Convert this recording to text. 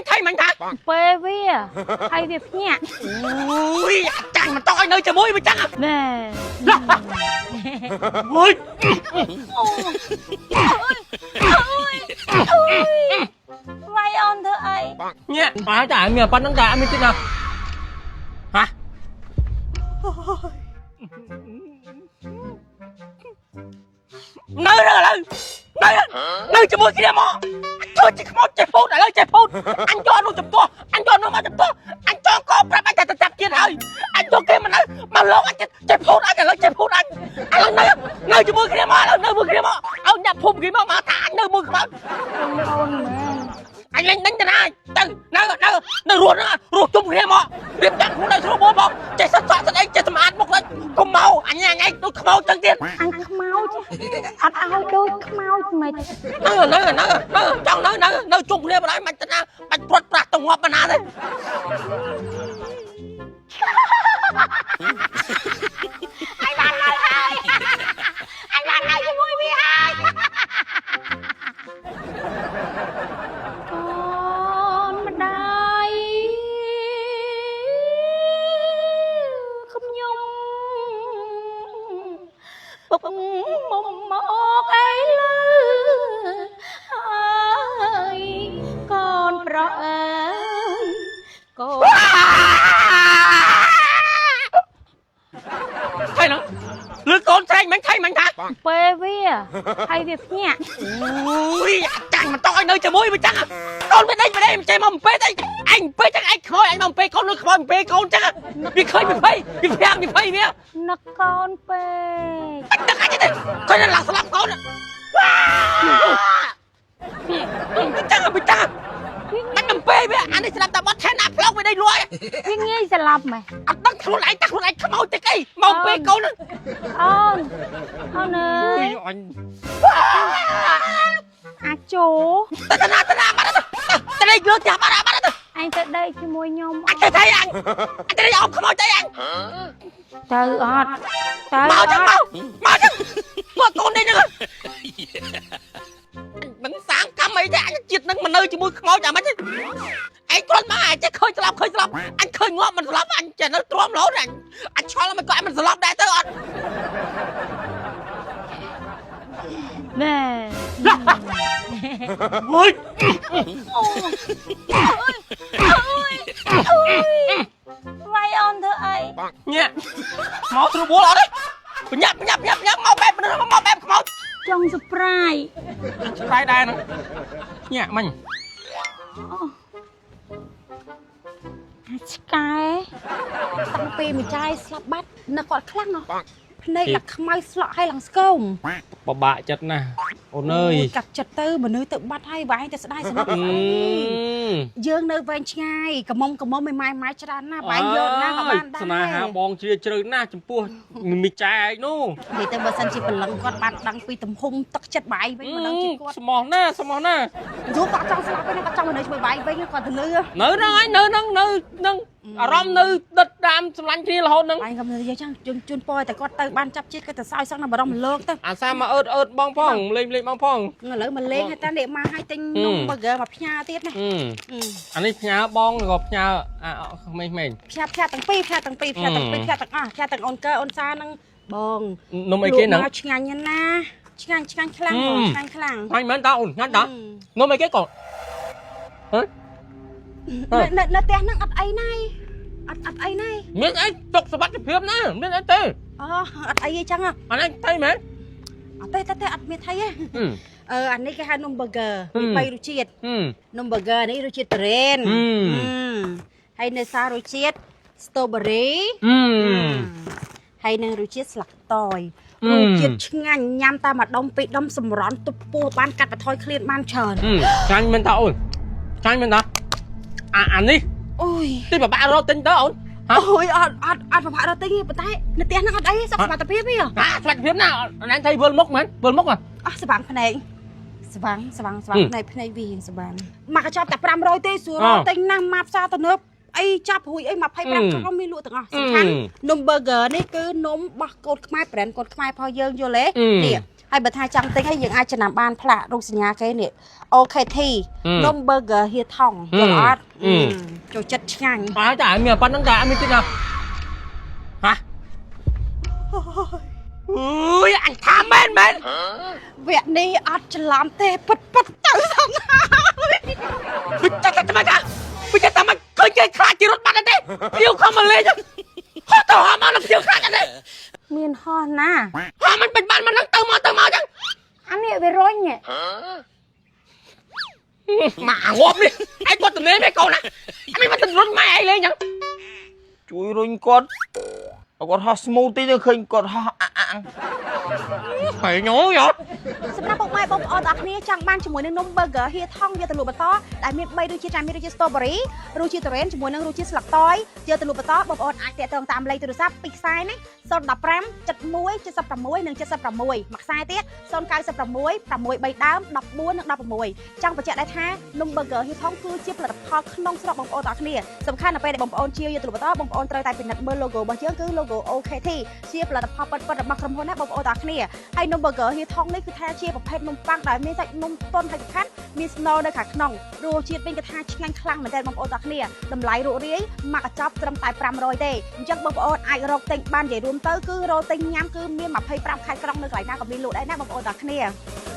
ញថៃមិញថា ពេលវាហើយវាភ្ញាក់ អូយអាចាញ់មិនតឲ្យនៅជាមួយមិនចឹង ណែ អូយ វាយអូនធ្វើអី ញាក់អើតែមានប៉ុណ្្នឹងតែអត់មានទៀតណាហ៎នៅនៅឥឡូវនៅនៅជាមួយគ្នាមកធ្វើជាខ្មោចចេះពោតឥឡូវចេះពោតអញយកនោះចំទាស់អញយកនោះមកចំទាស់អញចង់កប្រាប់អញថាទៅចាប់ទៀតហើយអញយកគេមកនៅមកលោកអញចេះពោតអញឥឡូវចេះពោតអញឥឡូវនៅនៅជាមួយគ្នាមកឥឡូវនៅមួយគ្នាមកឲ្យអ្នកភូមិគេមកមកថាអញនៅមួយខ្មោច អូនមែន អញលេងដេញទៅណាទៅនៅនៅនៅរស់ហ្នឹងរស់ជុំគ្នាមករៀបចំខ្លួនឲ្យស្រួលបងចេះសិតសក់សិតអីចេះសម្អាតមុខទៅកុំមកអញអញដូចខ្មោចចឹងទៀត អញខ្មោចអត់ឲ្យដូចខ្មោចមិន នៅនៅនៅនៅចង់នៅនៅនៅជុំគ្នាបណ្ដោយមិនទៅណាបាច់ព្រាត់ប្រាស់ទៅងាប់បណ្ណាទេ អញបាននៅហើយអញបាននៅជាមួយវាហើយកូនម្ដាយខ្ញុំពុកមុំមកអីលើហើយកូនប្រអើយកូន ថៃហ្នឹងលឺកូនស្រែកមិនថៃមិនថា ពេលវាហើយវាភ្ញាក់ អូយអាចាញ់មិនតឲ្យនៅជាមួយមិនចឹងកូនមិនដេញមិនដេញមិនចេះមកអំពេតអីអញអំពេតចឹងឯងខ្មោចអញមកអំពេតកូនលឺខ្មោចអំពេតកូនចឹងវាឃើញវាភ័យវាភាំងវាភ័យវា នឹកកូនពេក អញដឹកអញទៅឃើញឡើងស្លាប់កូនវ៉ាចឹងមិនចឹងបាច់អំពេវាអានេះស្លាប់តែបត់ថែនអាផ្លុកវាដេញលួយ វាងាយស្លាប់ម៉េះ អត់ដឹងខ្លួនឯងតែខ្លួនឯងខ្មោចតិចអីមកអំពេកូនហ្នឹង អូនអូនអើយ អញ អាចោ ទៅណាទៅណាបាត់ទៅទៅលេងលើផ្ទះបាត់បាត់ទៅ អញទៅដេកជាមួយខ្ញុំ អញទៅថៃអញអញទៅលេងអោបខ្មោចទៅអញ ទៅអត់ទៅ មកចឹងមកមកចឹងមកកូននេះហ្នឹងនឹងសាងកម្មអីទេអញជាតិនឹងមកនៅជាមួយខ្មោចអាម៉េចឯងគ្រាន់មកអញចេះឃើញស្លាប់ឃើញស្លាប់អញឃើញងាប់មិនស្លាប់អញចេះនៅទ្រាំរហូតអញអញឆ្ងល់មិនក៏អញមិនស្លាប់ដែរទៅអត់ ណែ អូយ វាយអូនធ្វើអី ញាក់មកស្រួលបួលអត់ទេបញ្ញាប់បញ្ញាប់បញ្ញាប់បញ្ញាប់មកបែបមកបែបខ្មោច ចង់ surprise ឆ្លៃដែរហ្នឹងញាក់មិញ អាឆ្កែ តាំងពីមួយចាយស្លាប់បាត់នឹកគាត់ខ្លាំងហ៎ភ្នែកឡើងខ្មៅស្លក់ហើយឡើងស្គម បបាក់ចិត្តណាស់អូនអើយ កាត់ចិត្តទៅមនុស្សទៅបាត់ហើយបើឯងទៅស្ដាយសំណុកយើងនៅវែងឆ្ងាយកមុំកមុំមិនម៉ាយម៉ាយច្រើនណាស់បើឯងយកណាក៏បានដែរ ស្នេហាបងជ្រាលជ្រៅណាស់ចំពោះមីចែឯងនោះ និយាយទៅបើសិនជាព្រលឹងគាត់បានដឹងពីទំហំទឹកចិត្តបើឯងវិញមិនដឹងជាគាត់ ស្មោះណាស់ស្មោះណាស់ យូរគាត់ចង់ស្លាប់វិញគាត់ចង់មកនៅជាមួយបើឯងវិញគាត់ទៅលឺ នៅហ្នឹងឯងនៅហ្នឹងនៅហ្នឹងអារម្មណ៍នៅដិតដាមសម្លាញ់គ្នារហូតហ្នឹង ឯងក៏និយាយចឹងជូនជូនពរតែគាត់ទៅបានចាប់ជាតិគាត់ទៅសោយសឹងនៅបរមលោកទៅ អាសាមកអឺតអឺតបងផងលេងលេងបងផង ឥឡូវមកលេងហើយតានេះមកឲ្យទិញនំ burger មកផ្ញើទៀតណា អានេះផ្ញើបងក៏ផ្ញើអាក្មេងៗ ផ្ញើផ្ញើទាំងពីរផ្ញើទាំងពីរផ្ញើទាំងពីរផ្ញើទាំងអស់ផ្ញើទាំងអូនកើអូនសានឹងបង នំអីគេហ្នឹង លក់មកឆ្ងាញ់ណាស់ណាឆ្ងាញ់ឆ្ងាញ់ខ្លាំងបងឆ្ងាញ់ខ្លាំង ឆ្ងាញ់មែនតើអូនឆ្ងាញ់តើនំអីគេកូនហ៎ នៅនៅផ្ទះហ្នឹងអត់អីណៃអត់អត់អីណៃ មានអីទុកសុវត្ថិភាពណាមានអីទេ អូអត់អីទេចឹងហ៎ អានេះថៃមែន អត់ទេទេទេអត់មានថៃទេអឺអានេះគេហៅនំ burger មានបីរសជាតិនំ burger នេះរសជាតិទុរេនហើយនៅសាររសជាតិ strawberry ហើយនឹងរសជាតិស្លឹកតយរសជាតិឆ្ងាញ់ញ៉ាំតាមមួយដុំពីរដុំសម្រន់ទប់ពោះបានកាត់បន្ថយឃ្លានបានច្រើន ឆ្ងាញ់មែនតើអូនឆ្ងាញ់មែនតើអាអានេះ អូយ ទីបបាក់រត់ទិញទៅអូនហ៎ អូយអត់អត់អត់ប្រផាក់រត់ទិញទេប៉ុន្តែនៅផ្ទះហ្នឹងអត់អីសុខសុវត្ថិភាពទេ អាស្វាច់ភាពណាអនថៃវិលមុខមែនវិលមុខហ៎ អស់ស្វាងភ្នែកស្វាងស្វាងស្វាងភ្នែកភ្នែកវារៀងស្វាងមកកញ្ចប់តែ500ទេស្រួលរកទិញណាស់មកផ្សារទំនើបអីចាប់រួយអី25ក្រុមមានលក់ទាំងអស់សំខាន់នំ burger នេះគឺនំបោះកូតខ្មែរ brand កូតខ្មែររបស់យើងយល់ទេនេះ ហើយបើថាចង់ទិញហើយយើងអាចចំណាំបានផ្លាករូបសញ្ញាគេនេះ OKT នំ burger ហៀថងយល់អត់ចូលចិត្តឆ្ងាញ់ អើតែមានប៉ុណ្្នឹងតែអត់មានទៀតណា ហ៎អើយអញថាមែនមែន វគ្គនេះអត់ច្រឡំទេពិតពិតទៅសងហើយ វិចារតែមកថាវិចារតែមកឃើញគេខ្លាចជារត់បាត់ទេភៀវខំមកលេងហត់ទៅហមមកភៀវខ្លាចអត់ទេ មានហោះណា ហមមិនបាច់បានមកនឹងទៅមកទៅមកចឹង អានេះវារុញ មកងាប់នេះឯងគាត់ទំនេរទេកូនណាអញមិនទៅរុញម៉ែឯងលេងចឹង ជួយរុញគាត់ឲ្យគាត់ហោះ smooth តិចទៅឃើញគាត់ហោះអាក់អាំង ហើយញយ សម្រាប់ពុកម៉ែបងប្អូនទាំងអស់គ្នាចង់បានជាមួយនឹងនំ burger ហៀថងយកទៅលក់បន្តដែលមាន3រសជាតិចាមានរសជាតិ strawberry រសជាតិទុរេនជាមួយនឹងរសជាតិស្លឹកតយយកទៅលក់បន្តបងប្អូនអាចតាក់ទងតាមលេខទូរស័ព្ទពីរខ្សែណា015 71 76និង76មួយខ្សែទៀត096 6 3ដើម14និង16ចង់បញ្ជាក់ដែរថានំ burger ហៀថងគឺជាផលិតផលក្នុងស្រុកបងប្អូនទាំងអស់គ្នាសំខាន់នៅពេលដែលបងប្អូនជាយកទៅលក់បន្តបងប្អូនត្រូវតែពិនិត្យមើល logo របស់យើងគឺ logo OKT ជាផលិតផលពិតៗរបស់ក្រុមហ៊ុនណាបងប្អូនទាំងអស់គ្នា ហើយនំ burger ហៀថងនេះគឺថាជាប្រភេទនំប៉័ងដែលមានសាច់នំទន់ហើយសំខាន់មានស្នូលនៅខាងក្នុងរសជាតិវិញគឺថាឆ្ងាញ់ខ្លាំងមែនទែនបងប្អូនទាំងគ្នាតម្លៃរួសរាយមួយកញ្ចប់ត្រឹមតែ500ទេអញ្ចឹងបងប្អូនអាចរកទិញបាននិយាយរួមទៅគឺរកទិញញ៉ាំគឺមាន25ខេត្តក្រុងនៅកន្លែងណាក៏មានលក់ដែរណាបងប្អូនទាំងគ្នា។